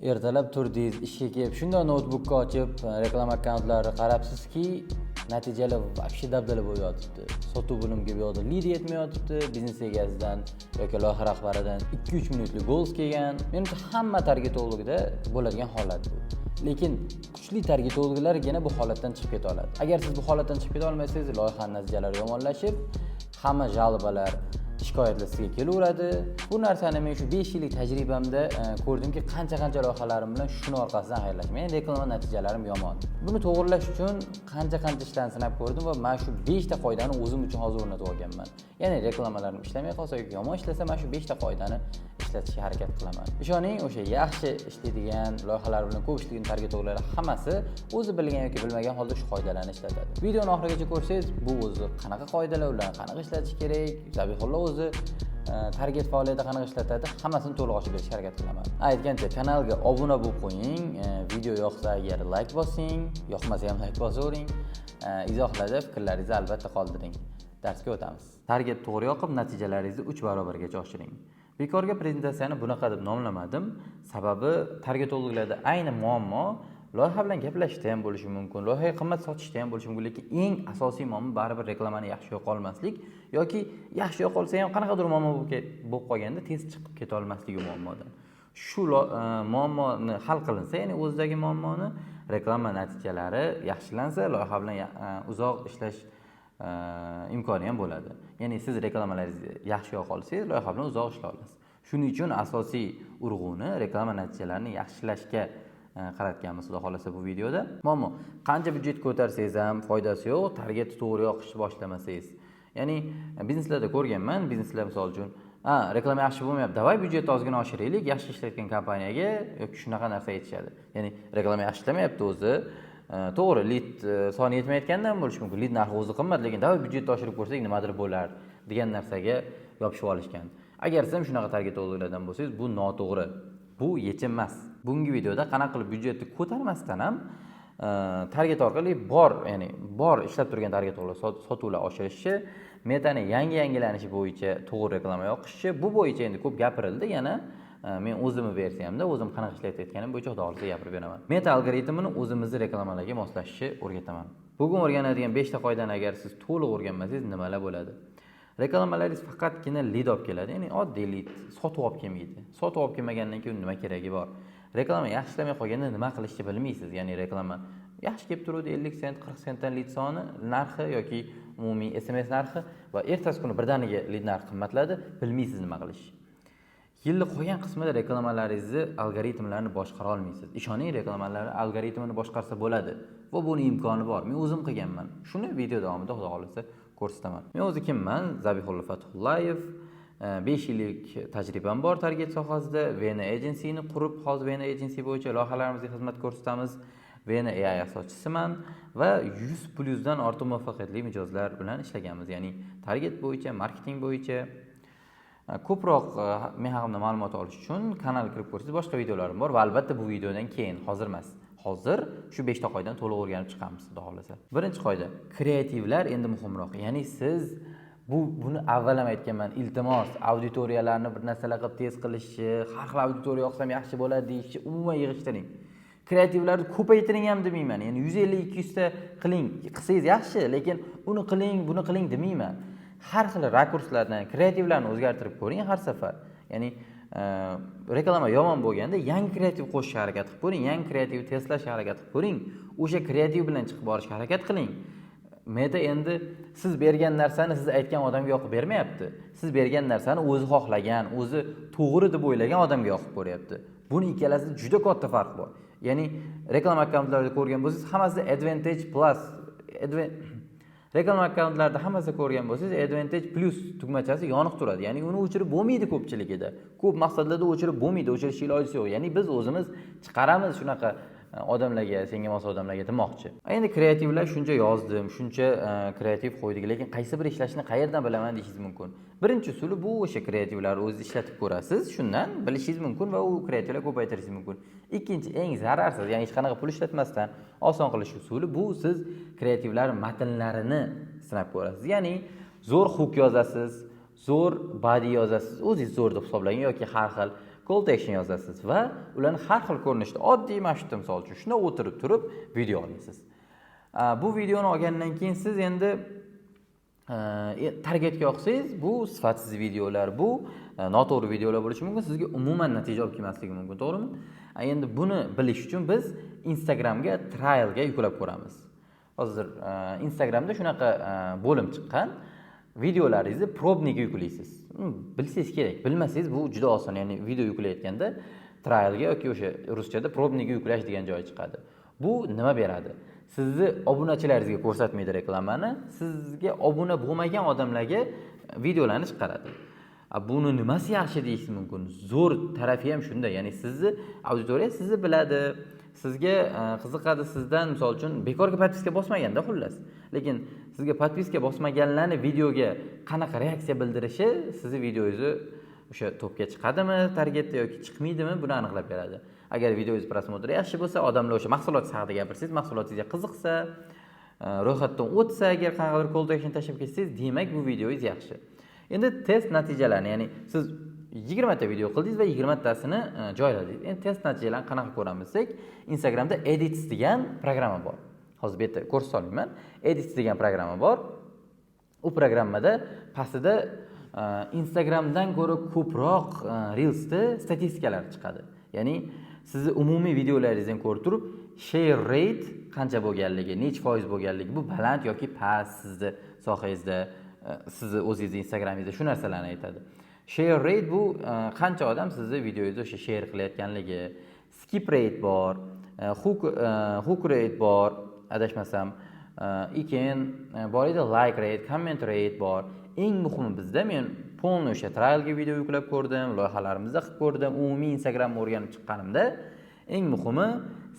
Ertalab turdingiz, ishga kelib, shundoq noutbukka ochib, reklama akkauntlarini qarabsizki, natijalar вообще dabdala bo'lib yotibdi. Sotuv bo'limiga bu yoqda lid yetmayotibdi, biznes egasidan yoki loyiha rahbaridan 2-3 minutlik голос kelgan. Menimcha, hamma targetologda bo'ladigan holat bu. Lekin kuchli targetologlargina bu holatdan chiqib keta oladi. Agar siz bu holatdan chiqib keta olmasangiz, loyihani natijalari yomonlashib, hamma жалоба lar, shikoyatlar sizga kelaveradi. Bu narsani men shu 5 yillik tajribamda ko'rdimki, qancha qancha loyihalarim bilan shuni orqasidan xayrlashdim. Ya'ni reklama natijalarim yomon. Buni to'g'irlash uchun qancha qancha ishlarni sinab ko'rdim va mana shu 5 ta qoidani o'zim uchun hozir o'rnatib olganman. Ya'ni reklamalarim ishlamay qolsa yoki yomon ishlasa, mana shu 5 ta qoidani ishlatishga harakat qilaman. Ishoning, o'sha yaxshi ishlaydigan loyihalar bilan ko'p ishlaydigan targetologlar hammasi o'zi bilgan yoki bilmagan holda shu qoidalarni ishlatadi. Videoni oxirigacha ko'rsangiz, bu o'zi qanaqa qoidalar, ularni qanaqa ishlatish kerak, Zabihullo o'zi target faoliyatida qanaqa ishlatadi, hammasini to'liq ochib berishga harakat qilaman. Aytgancha, kanalga obuna bo'lib qo'ying, video yoqsa agar layk bosing, yoqmasa ham layk bosavering, izohlarda fikrlaringizni albatta qoldiring. Darsga o'tamiz. Target to'g'ri yoqib, natijalaringizni 3 barobargacha oshiring. Bekorga prezentatsiyani bunaqa deb nomlamadim. Sababi targetologlarda ayni muammo loyiha bilan gaplashishda ham bo'lishi mumkin, loyihaga qimmat sotishda ham bo'lishi mumkin, lekin eng asosiy muammo baribir reklamani yaxshi yoqa olmaslik yoki yaxshi yoqa olsa ham qanaqadir muammo bo'lib qolganda tez chiqib keta olmasligi muammodan. Shu muammoni hal qilinsa, ya'ni o'zidagi muammoni, reklama natijalari yaxshilansa, loyiha bilan uzoq ishlash imkoni ham bo'ladi. Ya'ni siz reklamalaringizni yaxshi yoqa olsangiz, loyiha bilan uzoq ishlay olasiz. Shuning uchun asosiy urg'uni reklama natijalarini yaxshilashga qaratganmiz, xudo xohlasa, bu videoda. Muammo: qancha byudjet ko'tarsangiz ham foydasi yo'q, targetni to'g'ri yoqishni boshlamasangiz. Ya'ni bizneslarda ko'rganman, bizneslar, misol uchun, ha, reklama yaxshi bo'lmayapti, давай byudjetni ozgina oshiraylik yaxshi ishlayotgan kompaniyaga yoki shunaqa narsa aytishadi. Ya'ni reklama yaxshi ishlamayapti o'zi. To'g'ri, lid soni yetmayotgandan bo'lishi mumkin, lid narxi o'zi qimmat, lekin давай byudjetni oshirib ko'rsak, nimadir bo'lar degan narsaga yopishib olishgan. Agar siz ham shunaqa targetologlardan bo'lsangiz, bu noto'g'ri, bu yechim emas. Bugungi videoda qanaqa qilib byudjetni ko'tarmasdan ham target orqali bor, ya'ni bor ishlab turgan targetologlar sotuvlar oshirishi, Metani yangi yangilanishi bo'yicha to'g'ri reklama yoqishi, bu bo'yicha endi ko'p gapirildi. Yana men o'zimni versiyamda, o'zim qanaqa ishlayotganim bo'yicha, xudo xohlasa, gapirib beraman. Meta algoritmini o'zimizni reklamalarga moslashishni o'rgataman. Bugun o'rganadigan beshta qoidani agar siz to'liq o'rganmasangiz, nimalar bo'ladi? Reklamalaringiz faqatgina lid olib keladi, ya'ni oddiy lid, sotuv olib kelmaydi. Sotuv olib kelmagandan keyin nima keragi bor? Reklama yaxshi ishlamay qolganda nima qilishni bilmaysiz. Ya'ni reklama yaxshi kelib turuvdi, 50 sent, 40 sentdan lid soni narxi yoki umumiy SMS narxi, va ertasi kuni birdaniga lid narxi qimmatladi, bilmaysiz nima qilishni. Yilni qolgan qismida reklamalaringizni algoritmlarini boshqara olmaysiz. Ishoning, reklamalar algoritmini boshqarsa bo'ladi va buni imkoni bor. Men o'zim qilganman shuni, video davomida, xudo xohlasa, ko'rsataman. Men o'zi kimman? Zabihullo Fathullayev, 5 yillik tajribam bor target sohasida. Vena Agencyni qurib, hozir Vena Agency bo'yicha loyihalarimizga xizmat ko'rsatamiz. Vena AI asoschisiman va 100 plyusdan ortiq muvaffaqiyatli mijozlar bilan ishlaganmiz, ya'ni target bo'yicha, marketing bo'yicha. Ko'proq men haqimda ma'lumot olish uchun kanalga kirib ko'rsangiz, boshqa videolarim bor va albatta bu videodan keyin, hozir emas. Hozir shu beshta qoidani to'liq o'rganib chiqamiz, xudo xohlasa. Birinchi qoida: kreativlar endi muhimroq. Ya'ni siz buni avval ham aytganman, iltimos, auditoriyalarni bir narsalar qilib tez qilishni, har xil auditoriya yoqsam yaxshi bo'ladi deyishni umuman yig'ishtiring. Kreativlarni ko'paytiring ham demayman, ya'ni 150, 200 ta qiling, qilsangiz yaxshi, lekin uni qiling, buni qiling demayman. Har xil rakurslardan kreativlarni o'zgartirib ko'ring har safar. Ya'ni reklama yomon bo'lganda yangi kreativ qo'shishga harakat qilib ko'ring, yangi kreativ testlashga harakat qilib ko'ring, o'sha kreativ bilan chiqib borishga harakat qiling. Meta endi siz bergan narsani siz aytgan odamga yoqib bermayapti. Siz bergan narsani o'zi xohlagan, o'zi to'g'ri deb o'ylagan odamga yoqib ko'ryapti. Buni ikkalasida juda katta farq bor. Ya'ni reklama akkauntlarida ko'rgan bo'lsangiz, hammasi Advantage Plus, reklama akkauntlarida hammasida ko'rgan bo'lsangiz, Advantage Plus tugmachasi yoniq turadi. Ya'ni uni o'chirib bo'lmaydi. Ko'pchiligida, ko'p maqsadlarda o'chirib bo'lmaydi, o'chirishni ilojisi yo'q. Ya'ni biz o'zimiz chiqaramiz shunaqa odamlarga, senga mos odamlarga demoqchi. Endi kreativlar shuncha yozdim, shuncha kreativ qo'ydik, lekin qaysi biri ishlashini qayerdan bilaman deyishingiz mumkin. Birinchi usuli bu o'sha kreativlarni o'zingiz ishlatib ko'rasiz, shundan bilishingiz mumkin va u kreativlar ko'paytirishingiz mumkin. Ikkinchi, eng zararsiz, ya'ni hech qanaqa pul ishlatmasdan oson qilish usuli bu siz kreativlar matnlarini sinab ko'rasiz. Ya'ni zo'r hook yozasiz, zo'r body yozasiz, o'zingiz zo'r deb hisoblagan yoki har xil Call to action yozasiz va ularni har xil ko'rinishda, oddiy mana shu yerda, misol uchun, shunday o'tirib turib video olasiz. Bu videoni olgandan keyin siz endi targetga yoqsangiz, bu sifatsiz videolar, bu noto'g'ri videolar bo'lishi mumkin, sizga umuman natija olib kelmasligi mumkin, to'g'rimi? Endi buni bilish uchun biz Instagramga trialga yuklab ko'ramiz. Hozir Instagramda shunaqa bo'lim chiqqan, videolaringizni пробный ga yuklaysiz. Bilsangiz kerak, bilmasangiz, bu juda oson. Ya'ni video yuklayotganda trialga yoki o'sha ruschada пробный ga yuklash degan joyi chiqadi. Bu nima beradi? Sizni obunachilaringizga ko'rsatmaydi reklamani, sizga obuna bo'lmagan odamlarga videolarni chiqaradi. Buni nimasi yaxshi deyishingiz mumkin. Zo'r tarafi ham shunda, ya'ni sizni auditoriya sizni biladi, sizga qiziqadi, sizdan, misol uchun, bekorga подписка bosmaganda, xullas. Lekin sizga подписка bosmaganlarni videoga qanaqa reaksiya bildirishi sizni videongizni o'sha topga chiqadimi targetda yoki chiqmaydimi, buni aniqlab beradi. Agar videongiz просмотр i yaxshi bo'lsa, odamlar o'sha mahsulot haqida gapirsangiz, mahsulotingizga qiziqsa, ro'yxatdan o'tsa, agar qanaqadir call to action tashlab ketsangiz, demak, bu videongiz yaxshi. Endi test natijalarini, ya'ni siz 20 ta video qildingiz va 20 tasini joyladingiz. Endi test natijalarini qanaqa ko'ramiz desak, Instagramda Edits degan programma bor. Hozir bu yerda ko'rsata olmayman. Edits degan programma bor. U programmada pastida Instagramdan ko'ra ko'proq Reelsda statistikalar chiqadi. Ya'ni sizni umumiy videolaringizdan ko'rib turib, share rate qancha bo'lganligi, nechi foiz bo'lganligi, bu baland yoki past sizni sohangizda, sizni o'zingizni Instagramingizda, shu narsalarni aytadi. Share rate bu qancha odam sizni videongizni o'sha share qilayotganligi. Skip rate bor, hook rate bor, adashmasam. И keyin bor edi like rate, comment rate bor. Eng muhimi, bizda, men полный o'sha trialga video yuklab ko'rdim, loyihalarimizda qilib ko'rdim, umumiy Instagramni o'rganib chiqqanimda, eng muhimi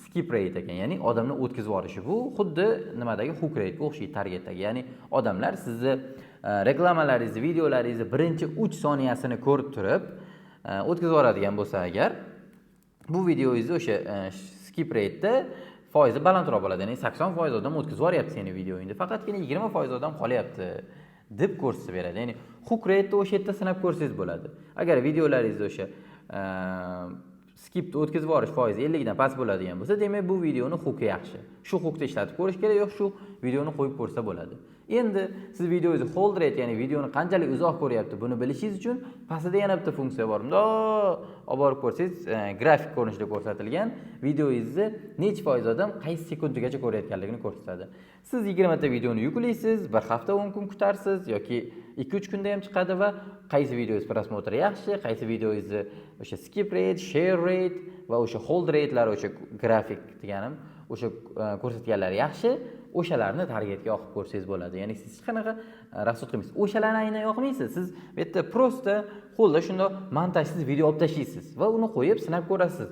skip rate ekan, ya'ni odamni o'tkazib yuborishi. Bu xuddi nimadagi hook ratega o'xshaydi, targetdagi. Ya'ni odamlar sizni reklamalaringizni, videolaringizni birinchi 3 soniyasini ko'rib turib o'tkazib yuboradigan bo'lsa agar, bu videongizni o'sha skip rate'da foizi balandroq bo'ladi. Ya'ni 80% odam o'tkazib yuboryapti seni videoingni, faqatgina 20% odam qolyapti deb ko'rsatib beradi. Ya'ni hook rate'ni o'sha yerda sinab ko'rsangiz bo'ladi. Agar videolaringizni o'sha skipni o'tkazib yuborish foizi 50 dan past bo'ladigan bo'lsa, demak, bu videoni hooki yaxshi, shu hookni ishlatib ko'rish kerak yoki shu videoni qo'yib ko'rsa bo'ladi. Endi siz videongizni hold rate, ya'ni videoni qanchalik uzoq ko'ryapti, buni bilishingiz uchun pastida yana bitta funksiya bor. Bundoq olib borib ko'rsangiz, grafik ko'rinishida ko'rsatilgan, videongizni nechi foiz odam qaysi sekundigacha ko'rayotganligini ko'rsatadi. Siz 20 ta videoni yuklaysiz, bir hafta, 10 kun kutarsiz yoki 2-3 kunda ham chiqadi va qaysi videongiz просмотр i yaxshi, qaysi videongizni o'sha skip rate, share rate va o'sha hold ratelar, o'sha grafik deganim, o'sha ko'rsatganlari yaxshi, o'shalarni targetga yoqib ko'rsangiz bo'ladi. Ya'ni siz hech qanaqa расход qilmaysiz, o'shalarni aynan yoqmaysiz. Siz bu yerda просто qo'lda shundoq montajsiz video olib tashlaysiz va uni qo'yib sinab ko'rasiz.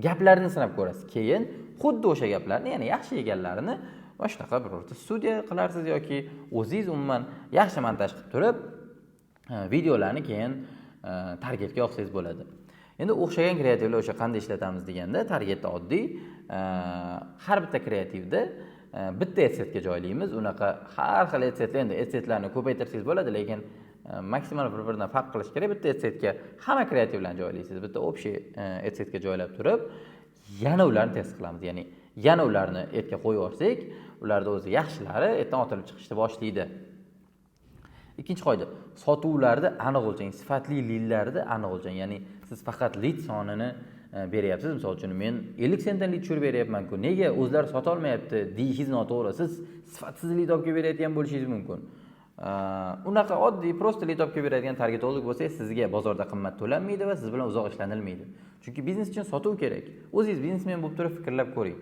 Gaplarni sinab ko'rasiz. Keyin xuddi o'sha gaplarni, ya'ni yaxshi yeganlarini mana shunaqa birorta studiya qilarsiz yoki o'zingiz umuman yaxshi montaj qilib turib, videolarni keyin targetga yoqsangiz bo'ladi. Endi o'xshagan kreativlar o'sha qanday ishlatamiz deganda, targetda oddiy har bitta kreativda bitta ad setga joylaymiz. Unaqa har xil ad setlar, endi ad setlarni ko'paytirsangiz bo'ladi, lekin maksimal bir biridan farq qilish kerak. Bitta ad setga hamma kreativlarni joylaysiz. Bitta общий ad setga joylab turib, yana ularni test qilamiz. Ya'ni yana ularni adga qo'yib yuborsak, ularda o'zi yaxshilari ertadan otilib chiqishni boshlaydi. Ikkinchi qoida: sotuvlarni aniq o'lchang, sifatli lidlarni aniq o'lchang. Ya'ni siz faqat lid sonini beryapsiz. Misol uchun, men 50 sentdan lid tushirib beryapmanku, nega o'zlari sotolmayapti deyishingiz noto'g'ri. Siz sifatsiz lid olib kelib berayotgan bo'lishingiz mumkin. Unaqa oddiy просто lid olib kelib beradigan targetolog bo'lsangiz, sizga bozorda qimmat to'lanmaydi va siz bilan uzoq ishlanilmaydi, chunki biznes uchun sotuv kerak. O'zingiz biznesmen bo'lib turib fikrlab ko'ring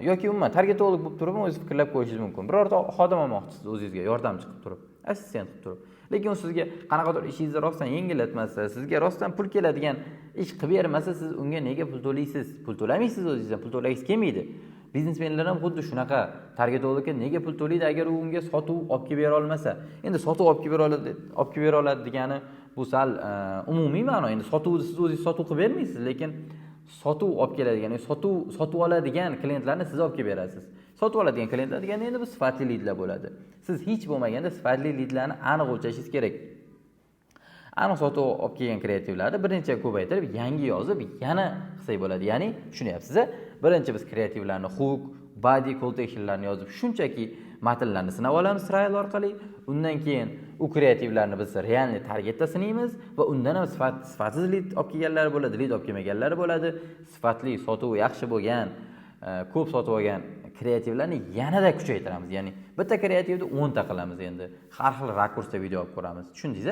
yoki umuman targetolog bo'lib turib ham o'zingiz fikrlab ko'rishingiz mumkin. Birorta xodim olmoqchisiz o'zingizga yordamchi qilib turib, assistent qilib turib, lekin u sizga qanaqadir ishingizni rostdan yengillatmasa, sizga rostdan pul keladigan ish qilib bermasa, siz unga nega pul to'laysiz? Pul to'lamaysiz, o'zingizdan pul to'lagingiz kelmaydi. Biznesmenlar ham xuddi shunaqa. Targetologga nega pul to'laydi, agar u unga sotuv olib kelib bera olmasa? Endi sotuv olib kelib bera oladi, olib kelib bera oladi degani bu sal umumiy ma'no. Endi sotuvni siz o'zingiz sotuv qilib bermaysiz, lekin sotuv olib keladigan, sotuv sotib oladigan klientlarni siz olib kelib berasiz. Sotib oladigan klientlar deganda endi bu sifatli lidlar bo'ladi. Siz hech bo'lmaganda sifatli lidlarni aniq o'lchashingiz kerak. Aniq sotuv olib kelgan kreativlarni bir necha ko'paytirib, yangi yozib, yana qilsak bo'ladi. Ya'ni tushunyapsiz? Birinchi biz kreativlarni hook, body, call to actionlarni yozib, shunchaki matnlarni sinab olamiz trial orqali. Undan keyin u kreativlarni biz реальный targetda sinaymiz va undan ham sifatsiz lid olib kelganlari bo'ladi, lid olib kelmaganlari bo'ladi. Sifatli, sotuvi yaxshi bo'lgan, ko'p sotib olgan kreativlarni yanada kuchaytiramiz. Ya'ni bitta kreativni 10 ta qilamiz endi. Har xil rakursda video olib ko'ramiz. Tushundingiz?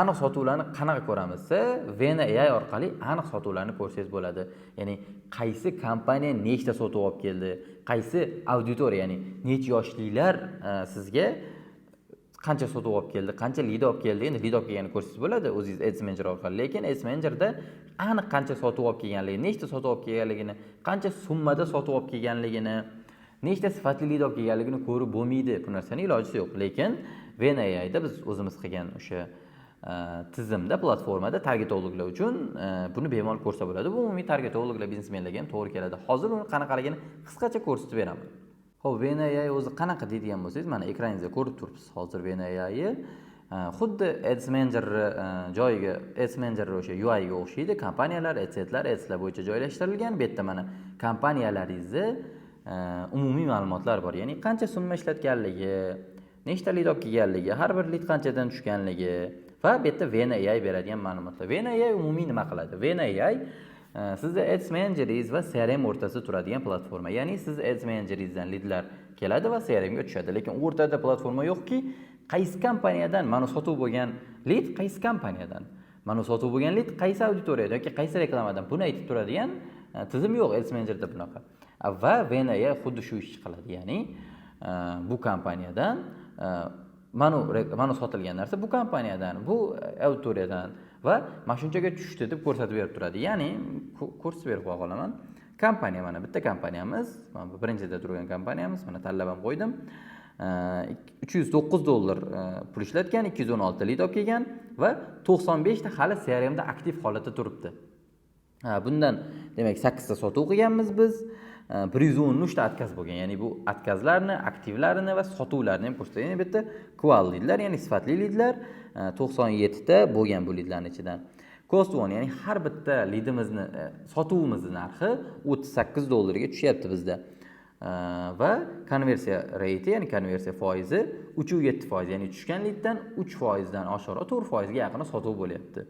Aniq sotuvlarni qanaqa ko'ramiz desa, Vena AI orqali aniq sotuvlarni ko'rsangiz bo'ladi. Ya'ni qaysi kompaniya nechta sotuv olib keldi, qaysi auditoriya, ya'ni necha yoshlilar sizga qancha sotuv olib keldi, qancha lid olib keldi. Endi lid olib kelganini ko'rsangiz bo'ladi o'zingiz Ads Manager orqali, lekin Ads Managerda aniq qancha sotuv olib kelganligini, nechta sotuv olib kelganligini, qancha summada sotuv olib kelganligini, nechta sifatli lid olib kelganligini ko'rib bo'lmaydi. Bu narsani ilojisi yo'q. Lekin Vena AIda biz o'zimiz qilgan o'sha tizimda, platformada targetologlar uchun buni bemalol ko'rsa bo'ladi. Bu umumiy targetologlar, biznesmenlarga ham to'g'ri keladi. Hozir uni qanaqaligini qisqacha ko'rsatib beraman. Ho'p, Vena AI o'zi qanaqa deydigan bo'lsangiz, mana ekraningizda ko'rib turibsiz hozir Vena AIni. Xuddi Ads Manager joyiga, Ads Manager o'sha UIga o'xshaydi. Kompaniyalar, adsetlar, adslar bo'yicha joylashtirilgan. Bu yerda mana kompaniyalaringizni umumiy ma'lumotlar bor. Ya'ni qancha summa ishlatganligi, nechta lid olib kelganligi, har bir lid qanchadan tushganligi va bu yerda Vena AI beradigan ma'lumotlar. Vena AI umumiy nima qiladi? Vena AI sizni Ads Manageringiz va CRM o'rtasida turadigan platforma. Ya'ni siz Ads Manageringizdan lidlar keladi va CRMga tushadi. Lekin o'rtada platforma yo'qki, qaysi kompaniyadan mana sotuv bo'lgan lid, qaysi kompaniyadan mana sotuv bo'lgan lid, qaysi auditoriyadan yoki qaysi reklamadan, buni aytib turadigan tizim yo'q Ads Managerda bunaqa. Va Vena AI xuddi shu ishni qiladi. Ya'ni bu kompaniyadan manu sotilgan narsa, bu kompaniyadan, bu auditoriyadan va mana shunchaga tushdi deb ko'rsatib berib turadi. Ya'ni ko'rsatib berib qo'ya qolaman. Kompaniya, mana bitta kompaniyamiz, mana bu birinchida turgan kompaniyamiz, mana tanlab ham qo'ydim. 309 dollar pul ishlatgan, 216 lid olib kelgan va 95 ta hali CRMda aktiv holatda turibdi. Bundan demak sakkizta sotuv qilganmiz biz. 113 ta отказ bo'lgan. Ya'ni bu отказ larni, aktivlarini va sotuvlarni ham ko'rsatadi. Ya'ni bu yerda qual lidlar, ya'ni sifatli lidlar 97 ta bo'lgan bu lidlarni ichidan. Cost one, ya'ni har bitta lidimizni, sotuvimizni narxi 38 dollarga tushyapti bizda. Va konversiya rate, ya'ni konversiya foizi 3,7%, ya'ni tushgan liddan 3%dan oshiqroq, 4%ga yaqin sotuv bo'lyapti.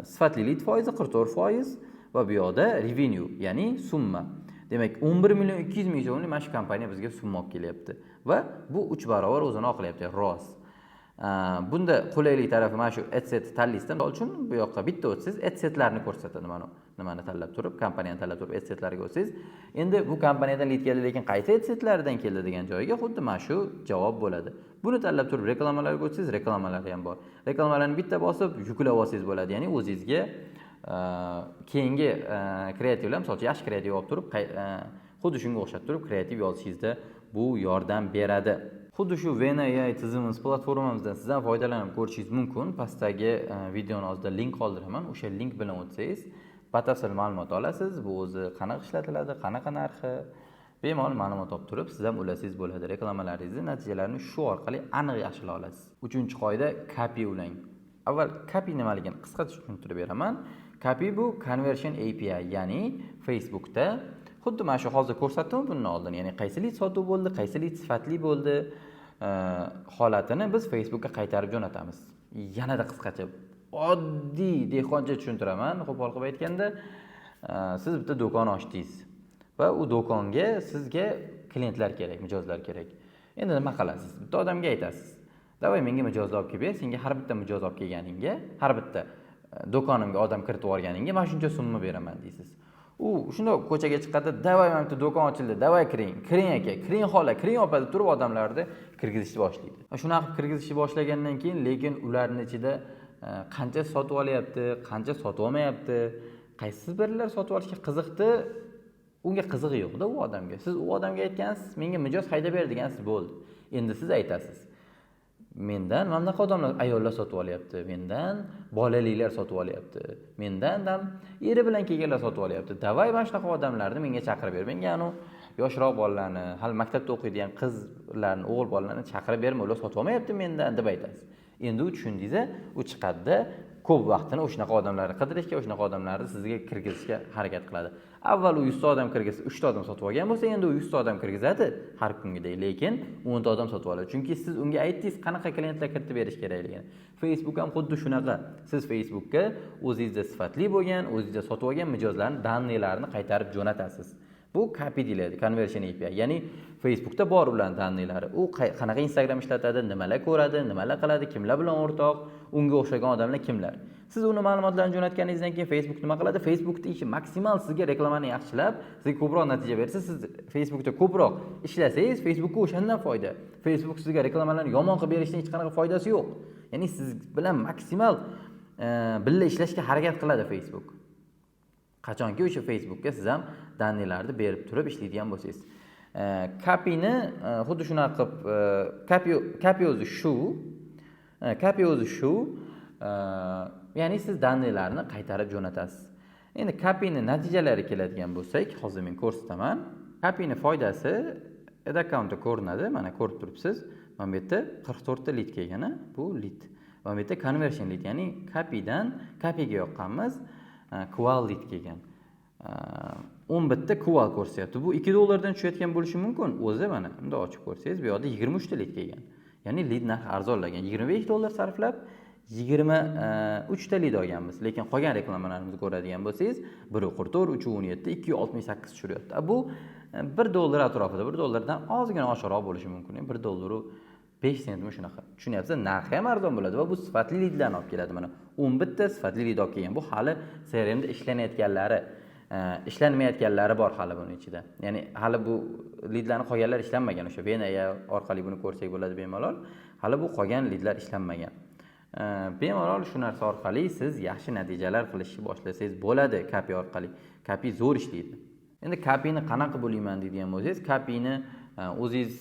Sifatli lid foizi 44% va bu yoqda revenue, ya'ni summa. Demak, 11 200 000 so'mlik mana shu kompaniya bizga summa olib kelyapti va bu 3 barobar o'zini oqlayapti, ROAS. Bunda qulaylik tarafi, mana shu adset tanlaysizda, misol uchun, bu yoqqa bitta o'tsangiz, adsetlarni ko'rsatadi. Mana nimani tanlab turib, kompaniyani tanlab turib, adsetlarga o'tsangiz, endi bu kompaniyadan lid keldi, lekin qaysi adsetlaridan keldi degan joyiga xuddi mana shu javob bo'ladi. Buni tanlab turib reklamalarga o'tsangiz, reklamalari ham bor. Reklamalarni bitta bosib yuklab olsangiz bo'ladi. Ya'ni o'zingizga keyingi kreativlar, misol uchun, yaxshi kreativ olib turib, xuddi shunga o'xshab turib kreativ yozishingizda bu yordam beradi. Xuddi shu Vena AI tizimimiz, platformamizdan siz ham foydalanib ko'rishingiz mumkin. Pastdagi videoni ostida link qoldiraman. O'sha link bilan o'tsangiz, batafsil ma'lumot olasiz. Bu o'zi qanaqa ishlatiladi, qanaqa narxi, bemalol ma'lumot olib turib siz ham ulasangiz bo'ladi. Reklamalaringizni natijalarini shu orqali aniq yaxshilay olasiz. Uchinchi qoida: KPI ulang. Avval KPI nimaligini qisqacha tushuntirib beraman. KPI bu conversion API, ya'ni Facebookda xuddi mana shu hozir ko'rsatdim bundan oldin, ya'ni qaysi lid sotuv bo'ldi, qaysi lid sifatli bo'ldi, holatini biz Facebookka qaytarib jo'natamiz. Yanada qisqacha, oddiy dehqoncha tushuntiraman. Qo'pol qilib aytganda, siz bitta do'kon ochdingiz va u do'konga sizga klientlar kerak, mijozlar kerak. Endi nima qilasiz? Bitta odamga aytasiz: "Давай, menga mijozlar olib kelib ber, senga har bitta mijoz olib kelganingga, har bitta do'konimga odam kiritib yuborganingga mana shuncha summa beraman", deysiz. U shundoq ko'chaga chiqadi: "Давай, mana bitta do'kon ochildi, давай kiring, kiring aka, kiring xola, kiring opa", deb turib odamlarni kirgizishni boshlaydi. Shunaqa qilib kirgizishni boshlagandan keyin, lekin ularni ichida qancha sotib olyapti, qancha sotib olmayapti, qaysi birlar sotib olishga qiziqdi, unga qizig'i yo'qda u odamga. Siz u odamga aytgansiz, "Menga mijoz haydab ber", degansiz, bo'ldi. Endi siz aytasiz: "Mendan mana bunaqa odamlar, ayollar sotib olyapti, mendan bolalilar sotib olyapti, mendan ham eri bilan kelganlar sotib olyapti. Давай, mana shunaqa odamlarni menga chaqirib ber. Menga anavi yoshroq bolalarni, hali maktabda o'qiydigan qizlarni, o'g'il bolalarni chaqirib berma, ular sotib olmayapti mendan", deb aytasiz. Endi u, tushundingiz, u chiqadida, ko'p vaqtini o'shanaqa odamlarni qidirishga, o'shanaqa odamlarni sizga kirgizishga harakat qiladi. Avval u 100 ta odam kirgizsa, uchta odam sotib olgan bo'lsa, endi u 100 ta odam kirgizadi har kungidek, lekin 10 ta odam sotib oladi, chunki siz unga aytdingiz qanaqa klientlar kiritib berish kerakligini. Facebook ham xuddi shunaqa. Siz Facebookka o'zingizda sifatli bo'lgan, o'zingizda sotib olgan mijozlarni данные larini qaytarib jo'natasiz. Bu CAPI deyiladi, conversion API. Ya'ni Facebookda bor ularni данные lari: u qanaqa Instagram ishlatadi, nimalar ko'radi, nimalar qiladi, kimlar bilan o'rtoq, unga o'xshagan odamlar kimlar. Siz uni ma'lumotlarni jo'natganingizdan keyin Facebook nima qiladi? Facebookni ishi maksimal sizga reklamani yaxshilab, sizga ko'proq natija bersa, siz Facebookda ko'proq ishlasangiz, Facebookka o'shandan foyda. Facebook sizga reklamalarni yomon qilib berishdan hech qanaqa foydasi yo'q. Ya'ni siz bilan maksimal birga ishlashga harakat qiladi Facebook, qachonki o'sha Facebookka siz ham данные larni berib turib ishlaydigan bo'lsangiz. CAPIni xuddi shunaqa qilib, CAPI o'zi shu, CAPI o'zi shu, ya'ni siz данные larni qaytarib jo'natasiz. Endi CAPIni natijalari keladigan bo'lsak, hozir men ko'rsataman. CAPIni foydasi ad akkauntda ko'rinadi. Mana, ko'rib turibsiz, mana bu yerda 44 ta lid kelgan. Bu lid, mana bu yerda conversion lead, ya'ni CAPIdan CAPIga yoqqanmiz, qual lead kelgan, 11 ta qual ko'rsatyapti. Bu 2 dollardan tushayotgan bo'lishi mumkin o'zi. Mana bundoq ochib ko'rsangiz, bu yoqda 23 ta lid kelgan, ya'ni lid narxi arzonlagan. 25 dollar sarflab 23 ta lid olganmiz, lekin qolgan reklamalarimizni ko'radigan bo'lsangiz, 1,44, 3,17, 2,68 tushiryapti. Bu 1 dollar atrofida, 1 dollardan ozgina oshiqroq bo'lishi mumkin, 1 dollaru 5 sentmi, shunaqa. Tushunyapsiz, narxi ham arzon bo'ladi va bu sifatli lidlarni olib keladi. Mana, 11 ta sifatli lid olib kelgan. Bu hali CRMda ishlanayotganlari, ishlanmayotganlari bor hali buni ichida. Ya'ni hali bu lidlarni qolganlari ishlanmagan. O'sha Vena orqali buni ko'rsak bo'ladi bemalol. Hali bu qolgan lidlar ishlanmagan. Bemalol shu narsa orqali siz yaxshi natijalar qilishni boshlasangiz bo'ladi CAPI orqali. CAPI zo'r ishlaydi. Endi CAPIni qanaqa bo'layman deydigan bo'lsangiz, CAPIni o'zingiz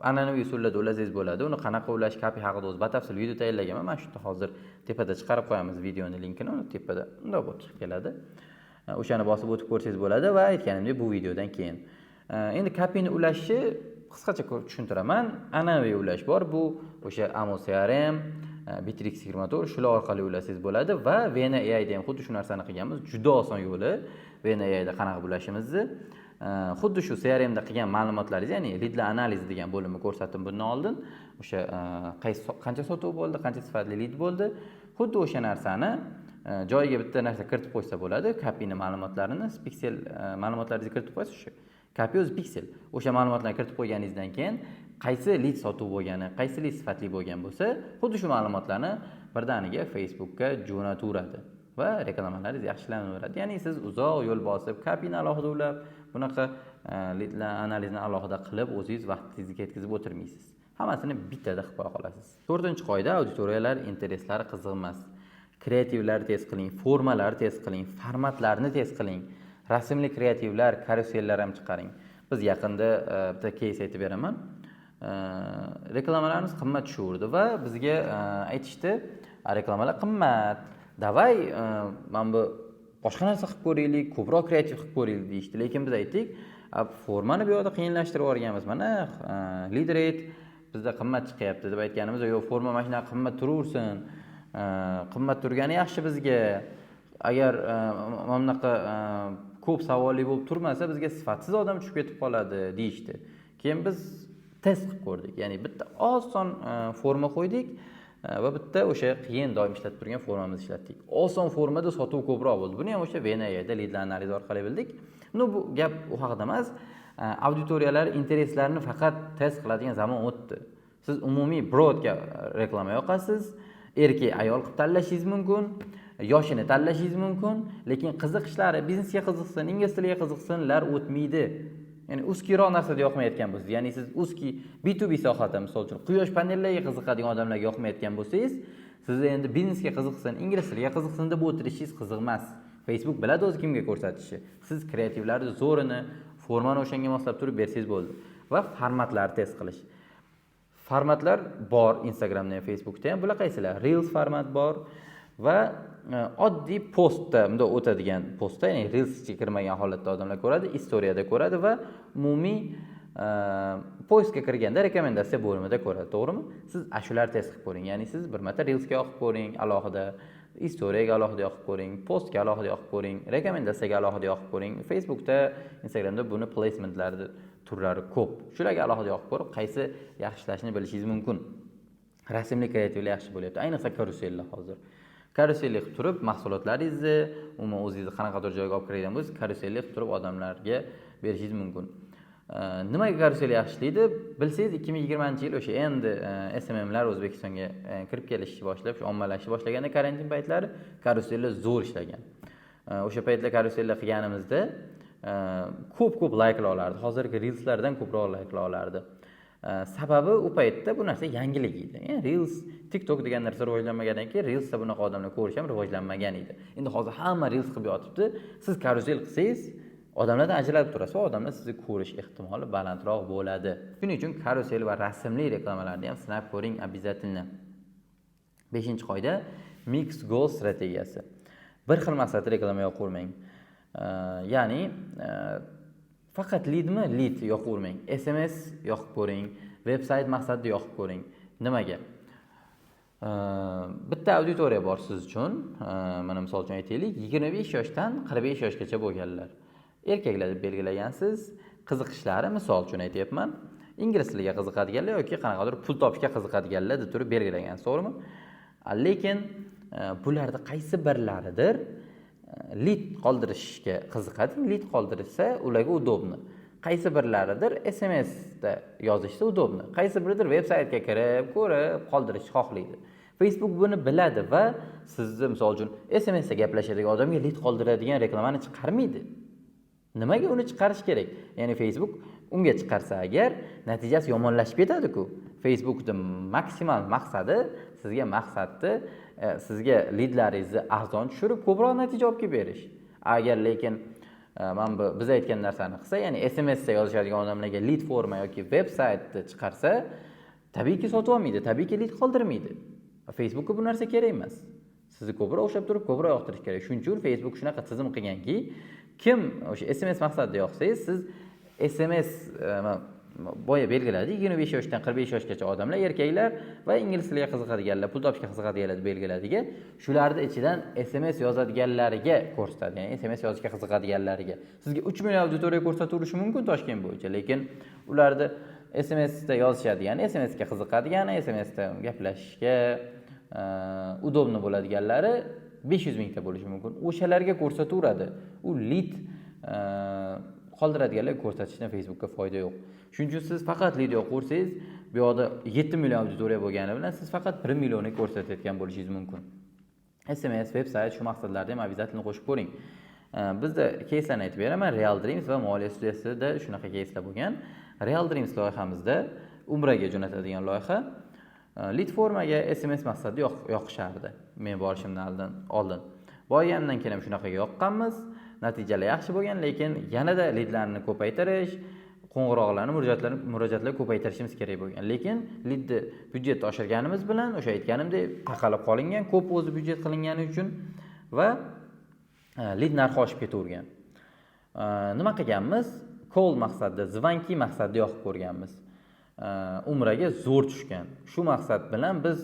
an'anaviy usullarda ulasangiz bo'ladi. Uni qanaqa ulash, CAPI haqida o'zi batafsil video tayyorlaganman. Mana shu yerda hozir tepada chiqarib qo'yamiz videoni linkini. Uni tepada bundoq bo'lib chiqib keladi, o'shani bosib o'tib ko'rsangiz bo'ladi. Va aytganimdek, bu videodan keyin endi CAPIni ulashni qisqacha tushuntiraman. An'anaviy ulash bor, bu o'sha Amo CRM, Bitrix 24, shular orqali ulasangiz bo'ladi. Va Vena AIda ham xuddi shu narsani qilganmiz. Juda oson yo'li Vena AIda qanaqa ulashimizni: xuddi shu CRMda qilgan ma'lumotlaringiz, ya'ni lidlar analizi degan bo'limni ko'rsatdim bundan oldin, o'sha qaysi, qancha sotuv bo'ldi, qancha sifatli lid bo'ldi, xuddi o'sha narsani joyiga bitta narsa kiritib qo'ysa bo'ladi. CAPIni ma'lumotlarini, piksel ma'lumotlaringizni kiritib qo'yasiz. O'sha CAPI o'zi piksel. O'sha ma'lumotlarni kiritib qo'yganingizdan keyin qaysi lid sotuv bo'lgani, qaysi lid sifatli bo'lgan bo'lsa, xuddi shu ma'lumotlarni birdaniga Facebookka jo'nataveradi va reklamalaringiz yaxshilanaveradi. Ya'ni siz uzoq yo'l bosib, CAPIni alohida ulab, bunaqa lidlar analizini alohida qilib, o'zingiz vaqtingizni ketkazib o'tirmaysiz, hammasini bittada qilib qo'ya qolasiz. To'rtinchi qoida: auditoriyalar интерес lari qiziq emas. Kreativlar test qiling, formalar test qiling, formatlarni test qiling, rasmli kreativlar, karusellar ham chiqaring. Biz yaqinda bitta keys aytib beraman. Reklamalarimiz qimmat tushaverdi va bizga aytishdi: "Reklamalar qimmat, давай mana bu boshqa narsa qilib ko'raylik, ko'proq kreativ qilib ko'raylik", deyishdi. Lekin biz aytdik: "Formani bu yoqda qiyinlashtirib yuborganmiz, mana lead rate bizda qimmat chiqyapti", deb aytganimizda, "Yo'q, forma mana shunaqa qimmat turaversin, qimmat turgani yaxshi bizga. Agar mana bunaqa ko'p savolli bo'lib turmasa, bizga sifatsiz odam tushib ketib qoladi", deyishdi. Keyin biz test qilib ko'rdik, ya'ni bitta oson forma qo'ydik va bitta o'sha qiyin, doim ishlatib turgan formamizni ishlatdik. Oson formada sotuv ko'proq bo'ldi. Buni ham o'sha Venayada lidlar analizi orqali bildik. Ну, bu gap u haqida emas. Auditoriyalar интерес larini faqat test qiladigan zamon o'tdi. Siz umumiy broad ga reklama yoqasiz, erkak, ayol qilib tanlashingiz mumkin, yoshini tanlashingiz mumkin, lekin qiziqishlari, biznesga qiziqsin, ingliz tiliga qiziqsinlar o'tmaydi. Ya'ni узкий roq narsada yoqmayotgan bo'lsangiz, ya'ni siz узкий B2B sohada, misol uchun, quyosh panellariga qiziqadigan odamlarga yoqmayotgan bo'lsangiz, sizni endi biznesga qiziqsin, ingliz tiliga qiziqsin deb o'tirishingiz qiziq emas. Facebook biladi o'zi kimga ko'rsatishni. Siz kreativlarni zo'rini, formani o'shanga moslab turib bersangiz bo'ldi. Va formatlarni test qilish. Formatlar bor Instagramda ham, Facebookda ham. Bular qaysilar? Reels format bor va oddiy postda, bundoq o'tadigan postda, ya'ni reels ichiga kirmagan holatda odamlar ko'radi, история da ko'radi va umumiy Поиск ga kirganda рекомендация bo'limida ko'radi, to'g'rimi? Siz shularni test qilib ko'ring, ya'ni siz bir marta reelsga yoqib ko'ring, alohida istoriyaga alohida yoqib ko'ring, postga alohida yoqib ko'ring, рекомендация ga alohida yoqib ko'ring. Facebookda, Instagramda buni placementlarni turlari ko'p, shularga alohida yoqib ko'rib, qaysi yaxshi ishlashini bilishingiz mumkin. Rasmli kreativlar yaxshi bo'lyapti, ayniqsa karusellar. Hozir karuselli qilib turib mahsulotlaringizni, umuman o'zingizni qanaqadir joyga olib kiradigan bo'lsangiz, karuselli qilib turib odamlarga berishingiz mumkin. Nimaga karusel yaxshi ishlaydi, bilsangiz, 2020-yil o'sha endi SMMlar O'zbekistonga kirib kelishni boshlab, shu ommalashishni boshlaganda, karantin paytlari karusellar zo'r ishlagan. O'sha paytlar karusellar qilganimizda ko'p ko'p layklar olardi, hozirgi reelslardan ko'proq layklar olardi. Sababi u paytda bu narsa yangilik edi. Yani reels, TikTok degan narsa rivojlanmagandan keyin reelsda bunaqa odamlar ko'rish ham rivojlanmagan edi. Endi hozir hamma reels qilib yotibdi. Siz karusel qilsangiz, odamlardan ajralib turasiz va odamlar sizni ko'rish ehtimoli balandroq bo'ladi. Shuning uchun karusel va rasmli reklamalarni ham sinab ko'ring обязательно. Beshinchi qoida: mix goal strategiyasi. Bir xil maqsadda reklama yoqavermang. Ya'ni faqat lidmi, lid yoqavermang, SMS yoqib ko'ring, veb sayt maqsadida yoqib ko'ring. Nimaga? Bitta auditoriya bor siz uchun. Mana, misol uchun aytaylik, 25 yoshdan 45 yoshgacha bo'lganlar, erkaklar deb belgilagansiz. Qiziqishlari, misol uchun aytyapman, ingliz tiliga qiziqadiganlar yoki qanaqadir pul topishga qiziqadiganlar deb turib belgilagansiz, to'g'rimi? Lekin bularda qaysi birlaridir lid qoldirishga qiziqadi, lid qoldirishsa ularga удобно, qaysi birlaridir SMSda yozishsa удобно, qaysi biridir veb saytga kirib ko'rib qoldirishni xohlaydi. Facebook buni biladi va sizni, misol uchun, SMSda gaplashadigan odamga lid qoldiradigan reklamani chiqarmaydi. Nimaga uni chiqarish kerak? Ya'ni Facebook unga chiqarsa agar, natijasi yomonlashib ketadiku. Facebookni maksimal maqsadi sizga maqsadni sizga lidlaringizni arzon tushirib, ko'proq natija olib kelib berish. Agar lekin mana bu biz aytgan narsani qilsa, ya'ni SMSda yozishadigan odamlarga lid forma yoki veb saytni chiqarsa, tabiiyki sotib olmaydi, tabiiyki lid qoldirmaydi. Facebookka bu narsa kerak emas. Sizni ko'proq ushlab turib, ko'proq yoqtirish kerak. Shuning uchun Facebook shunaqa tizim qilganki, kim o'sha SMS maqsadida yoqsangiz, siz SMS boya belgiladik, 25 yoshdan 45 yoshgacha odamlar, erkaklar va ingliz tiliga qiziqadiganlar, pul topishga qiziqadiganlar deb belgiladik. Shularni ichidan SMS yozadiganlariga ko'rsatadi, ya'ni SMS yozishga qiziqadiganlariga. Sizga 3 million auditoriya ko'rsatilishi mumkin Toshkent bo'yicha, lekin ularni SMSda yozishadigan, SMSga qiziqadigani, SMSda gaplashishga удобно bo'ladiganlari 500 mingta bo'lishi mumkin. O'shalarga ko'rsataveradi. U lid qoldiradiganlarga ko'rsatishdan Facebookka foyda yo'q. Shuning uchun siz faqat lid yoqaversangiz, bu yoqda 7 million auditoriya bo'lgani bilan siz faqat 1 millionni ko'rsatayotgan bo'lishingiz mumkin. SMS, veb sayt, shu maqsadlarni ham обязательно qo'shib ko'ring. Bizda keyslarni aytib beraman. Real Dreams va moliya studiyasida shunaqa keyslar bo'lgan. Real Dreams loyihamizda, umraga jo'natadigan loyiha, lid formaga SMS maqsadida yoqishardi men borishimdan oldin. Borganimdan keyin ham shunaqaga yoqqanmiz, natijalar yaxshi bo'lgan, lekin yanada lidlarni ko'paytirish, qo'ng'iroqlarni, murojaatlar ko'paytirishimiz kerak bo'lgan. Lekin lidni byudjetni oshirganimiz bilan, o'sha aytganimdek, taqalib qolingan ko'p o'zi byudjet qilingani uchun va lid narxi oshib ketavergan. Nima qilganmiz? Call maqsadida, звонки maqsadida yoqib ko'rganmiz. Umraga zo'r tushgan. Shu maqsad bilan biz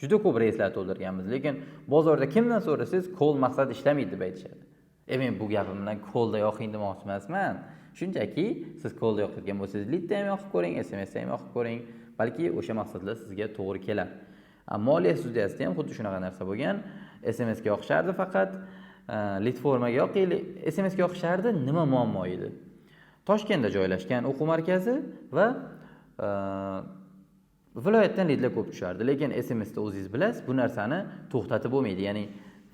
juda ko'p reyslar to'ldirganmiz, lekin bozorda kimdan so'rasangiz, call maqsad ishlamaydi deb aytishadi. Men bu gapim bilan callda yoqing demoqchi emasman. Shunchaki siz callda yoqayotgan bo'lsangiz, lidda ham yoqib ko'ring, SMSda ham yoqib ko'ring, balki o'sha maqsadlar sizga to'g'ri kelar. Moliya studiyasida ham xuddi shunaqa narsa bo'lgan. SMSga yoqishardi faqat, lid formaga yoqaylik, SMSga yoqishardi. Nima muammo edi? Toshkentda joylashgan o'quv markazi va viloyatdan lidlar ko'p tushardi. Lekin SMSda, o'zingiz bilasiz, bu narsani to'xtatib bo'lmaydi, ya'ni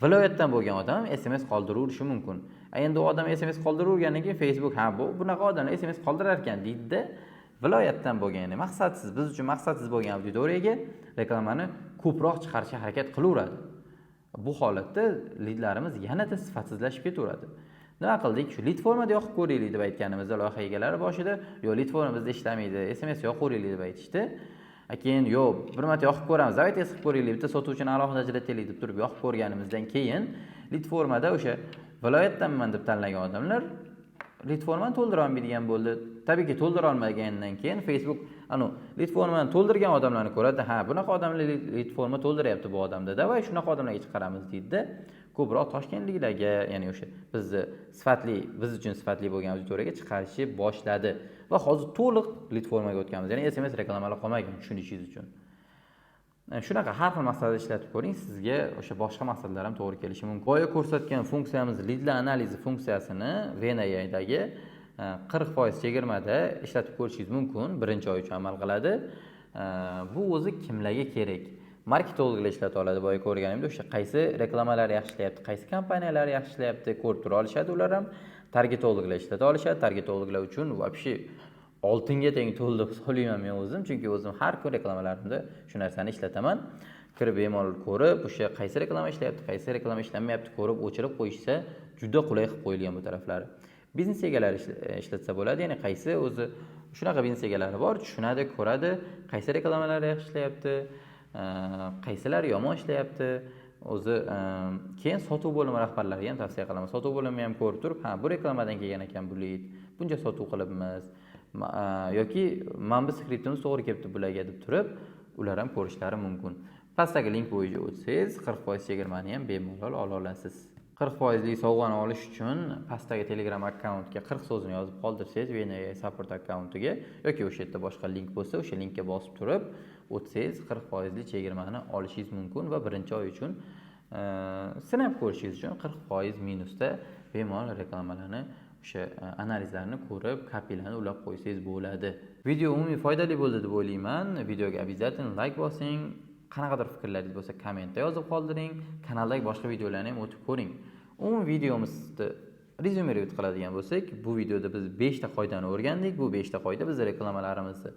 viloyatdan bo'lgan odam ham SMS qoldiraverishi mumkin. Endi u odam SMS qoldiravergandan keyin Facebook "Ha, bu bunaqa odamlar SMS qoldirar ekan" deydida, viloyatdan bo'lgan, ya'ni maqsadsiz, biz uchun maqsadsiz bo'lgan auditoriyaga reklamani ko'proq chiqarishga harakat qilaveradi. Bu holatda lidlarimiz yanada sifatsizlashib ketaveradi. Nima qildik? Shu lid formada yoqib ko'raylik deb aytganimizda, loyiha egalari boshida "Yo'q, lid forma bizda ishlamaydi, SMS yoqaveraylik" deb aytishdi. Keyin "Yo'q, bir marta yoqib ko'ramiz, давайте test qilib ko'raylik, bitta sotuvchini alohida ajrataylik" deb turib yoqib ko'rganimizdan keyin lid formada o'sha viloyatdanman deb tanlagan odamlar lid formani to'ldira olmaydigan bo'ldi. Tabiiyki, to'ldira olmagandan keyin Facebook anu lead formani to'ldirgan odamlarni ko'radi. Ha, bunaqa odamlar lead forma to'ldiryapti bu odamda, давай shunaqa odamlarga chiqaramiz deydida, ko'proq toshkentliklarga, ya'ni o'sha bizni sifatli, biz uchun sifatli bo'lgan auditoriyaga chiqarishni boshladi. Va hozir to'liq lead formaga o'tganmiz, ya'ni SMS reklamalar qolmagan, tushunishingiz uchun. Shunaqa har xil maqsadda ishlatib ko'ring, sizga o'sha boshqa maqsadlar ham to'g'ri kelishi mumkin. Boya ko'rsatgan funksiyamiz, lidlar analizi funksiyasini VNAdagi 40% chegirmada ishlatib ko'rishingiz mumkin. Birinchi oy uchun amal qiladi. Bu o'zi kimlarga kerak? Marketologlar ishlata oladi. Boya ko'rganimda, o'sha qaysi reklamalar yaxshi ishlayapti, qaysi kompaniyalar yaxshi ishlayapti, ko'rib tura olishadi ular ham. Targetologlar ishlata olishadi. Targetologlar uchun вообще oltinga teng tool deb hisoblayman men o'zim, chunki o'zim har kun reklamalarimda shu narsani ishlataman. Kirib bemalol ko'rib, o'sha qaysi reklama ishlayapti, qaysi reklama ishlamayapti, ko'rib, o'chirib qo'yishsa, juda qulay qilib qo'yilgan bu taraflari. Biznes egalari ishlatsa bo'ladi, ya'ni qaysi o'zi shunaqa biznes egalari bor, tushunadi, ko'radi, qaysi reklamalar yaxshi ishlayapti, qaysilari yomon ishlayapti o'zi. Keyin sotuv bo'limi rahbarlariga ham tavsiya qilaman. Sotuv bo'limi ham ko'rib turib, ha, bu reklamadan kelgan ekan bu lid, buncha sotuv qilibmiz yoki mana bu skriptimiz to'g'ri kelibdi bularga deb turib, ular ham ko'rishlari mumkin. Pastdagi link bo'yicha o'tsangiz, 40% chegirmani ham bemalol ola olasiz. 40 foizli sovg'ani olish uchun pastdagi Telegram akkauntga 40 so'zini yozib qoldirsangiz, VNA support akkauntiga yoki o'sha yerda boshqa link bo'lsa, o'sha linkka bosib turib o'tsangiz, 40 foizli chegirmani olishingiz mumkin va birinchi oy uchun sinab ko'rishingiz uchun 40% minusda bemalol reklamalarni, o'sha analizlarni ko'rib, KPIlarni ulab qo'ysangiz bo'ladi. Video umumiy foydali bo'ldi deb o'ylayman. Videoga обязательно layk bosing, qanaqadir fikrlaringiz bo'lsa, kommentda yozib qoldiring, kanaldagi boshqa videolarni ham o'tib ko'ring. Umumiy videomizni резюмировать qiladigan bo'lsak, bu videoda biz beshta qoidani o'rgandik. Bu beshta qoida bizni reklamalarimizni,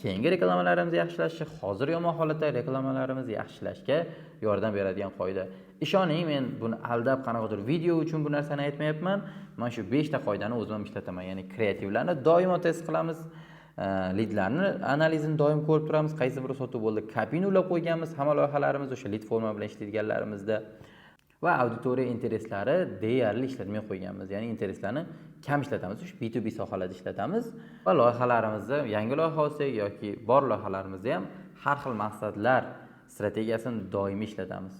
keyingi reklamalarimizni yaxshilashga, hozir yomon holatdagi reklamalarimizni yaxshilashga yordam beradigan qoida. Ishoning, men buni aldab, qanaqadir video uchun bu narsani aytmayapman. Man shu beshta qoidani o'zim ham ishlataman, ya'ni kreativlarni doimo test qilamiz, lidlarni analizini doim ko'rib turamiz, qaysi biri sotuv bo'ldi, KPIni ulab qo'yganmiz hamma loyihalarimiz, o'sha lead forma bilan ishlaydiganlarimizda va auditoriya интересlari deyarli ishlatmay qo'yganmiz, ya'ni интересlarni kam ishlatamiz, o'sha B2B sohalarda ishlatamiz va loyihalarimizda, yangi loyiha olsak yoki bor loyihalarimizda ham har xil maqsadlar strategiyasini doimiy ishlatamiz.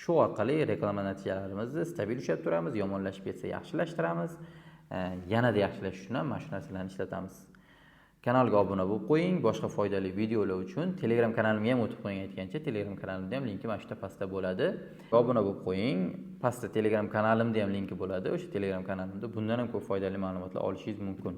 Shu orqali reklama natijalarimizni stabil ushlab turamiz, yomonlashib ketsa, yaxshilashtiramiz, yanada yaxshilash uchun ham mana shu narsalarni ishlatamiz. Kanalga obuna bo'lib qo'ying boshqa foydali videolar uchun. Telegram kanalimga ham o'tib qo'ying. Aytgancha, Telegram kanalimda ham linki mana shu yerda pastda bo'ladi. Obuna bo'lib qo'ying. Pastda Telegram kanalimda ham linki bo'ladi. O'sha Telegram kanalimda bundan ham ko'p foydali ma'lumotlar olishingiz mumkin.